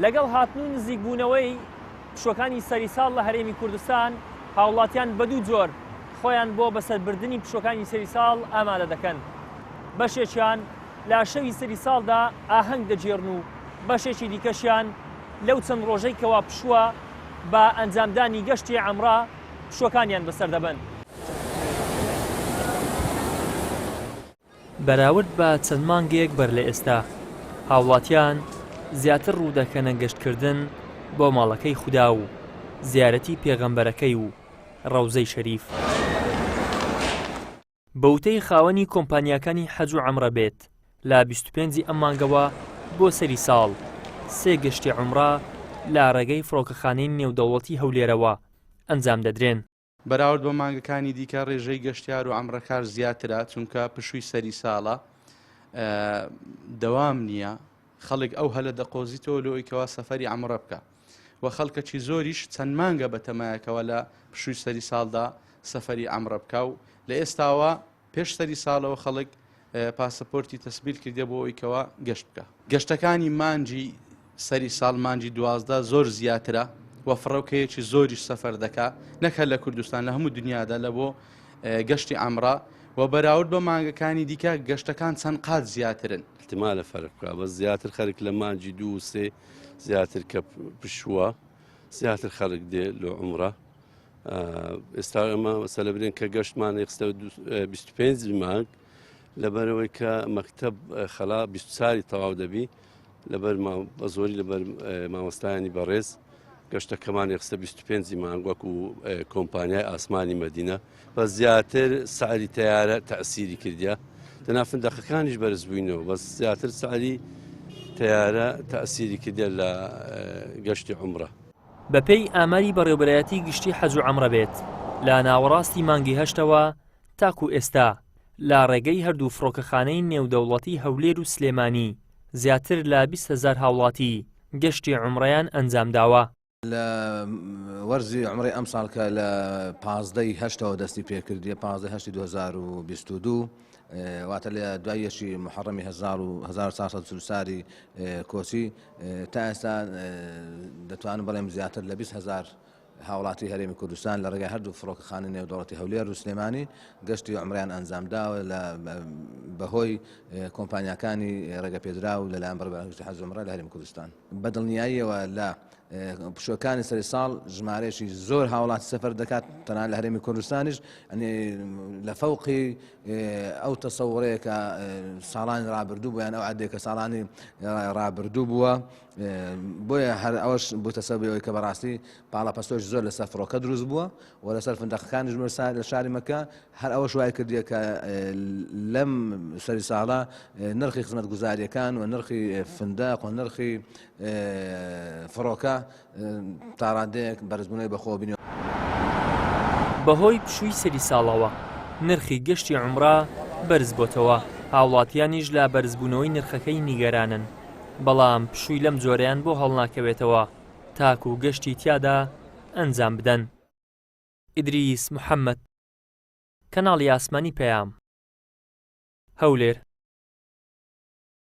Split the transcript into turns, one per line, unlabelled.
لەگەڵ هاتن و نزیکبوونەوەی پشووەکانی سەری ساڵ لە هەرێمی کوردستان، هاوڵاتیان بە دوو جۆر خۆیان بۆ بەسەربردنی پشووەکانی سەری ساڵ ئامادە دەکەن. بەشێکیان لە شەوی سەری ساڵدا ئاهەنگ دەگێڕن و بەشێکی دیکەشیان لەو چەند ڕۆژەی کەوا پشووە بە ئەنجامدانی گەشتی عەمرە پشووەکانیان بەسەر دەبەن. بەراورد بە چەند مانگێک بەر لە ئێستا، هاوڵاتیان زیاتر ڕوودەکەنە گەشتکردن بۆ ماڵەکەی خودا و زیارەتی پێغەمبەرەکەی و ڕەوزەی شەریف. بە وتەی خاوەنی کۆمپانیاکانی حەج و عەمرە بێت، لە 25 ی ئەم مانگەوە بۆ سەری ساڵ، سێ گەشتی عومرە لە ڕێگەی فڕۆکەخانەی نێودەوڵەتی هەولێرەوە ئەنجام دەدرێن.
بەراورد بە مانگەکانی دیکە ڕێژەی گەشتیار و عەمرەکار زیاترە، چونکە پشووی سەری ساڵە دەوام نییە، خەڵک ئەو هەلە دەقۆزیتەوە لۆ ئەوی کەوا سەفەری عەمرە بکا و خەڵکەکی زۆریش چەند مانگە بەتەمایەکەوە لە پشووی سەری ساڵدا سەفەری عەمرە بکا و لە ئێستاوە پێش سەری ساڵەوە خەڵک پاسەپۆرتی تەسبیل کردیە بۆ ئەوی کەوا گەشت بکا. گەشتەکانی مانگی سەری ساڵ مانگی 12 زۆر زیاترە و فڕۆکەیەکی زۆریش سەفەر دەکا نەک هەر لە کوردستان لە هەموو دنیادا لە بۆ گەشتی عەمرە و بەراورد بە مانگەکانی دیکە گەشتەکان چەند قات زیاترن.
احتمالە فەرق بکا بەس زیاتر خەرک لە مانگی دوو و سێ زیاتر کە پشووە زیاتر خەڵک دێ لۆ عومرە ئێستا ئەمە مەسەلە برێن کە گەشتمان خستە 25 مانگ لەبەرەوەی کە مەکتب خەلا 24 تەواو دەبی لەبەر بە زۆری لەبەر مامۆستایانی بەڕێز گەشتەکەمانی خستە 25 مانگ وەکو کۆمپانیای ئاسمانی مەدینە بە زیاتر سعری تیارە تەسیری کردیا دەنا فندەقەکانیش بەرز بووینەوە بەس زیاتر سعری تیارە تەسیری کردە لە گەشتی عمرە.
بەپێی ئاماری بەڕێوبەرایەتی گشتی حەج و عەمرە بێت، لە ناوەڕاستی مانگی هەشتەوە تاکو ئێستا لە ڕێگەی هەردوو فڕۆکەخانەی نێودەوڵەتی هەولێر و سلێمانی زیاتر لە 20 هەزار هاوڵاتی گەشتی عومرەیان ئەنجامداوە.
لە وەرزی عومرەی ئەمساڵ کە لە 15 ی هەشتەوە دەستی پێکردیە، 15 هەشتی 2022، واتە لە دوای یەکی موحەڕەمی 1444 کۆچی تا ئێستا دەتوانم بڵێم زیاتر لە 20 هەزار هاوڵاتی هەرێمی کوردستان لە ڕێگای هەردوو فڕۆکەخانەی نێودەوڵەتی هەولێر و سلێمانی گەشتی عومرەیان ئەنجامداوە لە بەهۆی کۆمپانیاکانی ڕێگەپێدراو لەلایەن بەڕێوەبەرانی گشتی حەج و عومرە لە هەرێمی کوردستان. بە دڵنیاییەوە لە پشووەکانی سەری ساڵ ژمارەیەکی زۆر هاوڵاتی سەفەر دەکات تەنانەت لە هەرێمی کوردستانیش لە فەوقی ئەو تەسەوڕەیە کە ساڵانی ڕابردوو بوو یان ئەو عەدێک کە ساڵانی ڕابردوو بووە بۆیە هەر ئەوەش بووتە سەبەبی ئەوەی کە بەڕاستی پاڵەپەستۆش زۆر لەسەر فڕۆکە دروست بووە و لەسەر فندەقەکانیش لە شاری مەکە هەر ئەوەش وای کردیە کە لەم سەری ساڵە نرخی خزمەتگوزاریەکان و نرخی فندەق و نرخی فڕۆکە تاڕادەیەک بەرزبوونەوەی بەخۆوە بینیوە.
بەهۆی پشووی سەری ساڵەوە نرخی گەشتی عومرە بەرزبۆتەوە، هاوڵاتیانیش لە بەرزبوونەوەی نرخەکەی نیگەرانن، بەڵام پشووی لەم جۆرەیان بۆ هەڵناکەوێتەوە تاکو گەشتی تیادا ئەنجام بدەن. ئیدریس محەمەد، کەناڵی ئاسمانی پەیام، هەولێر.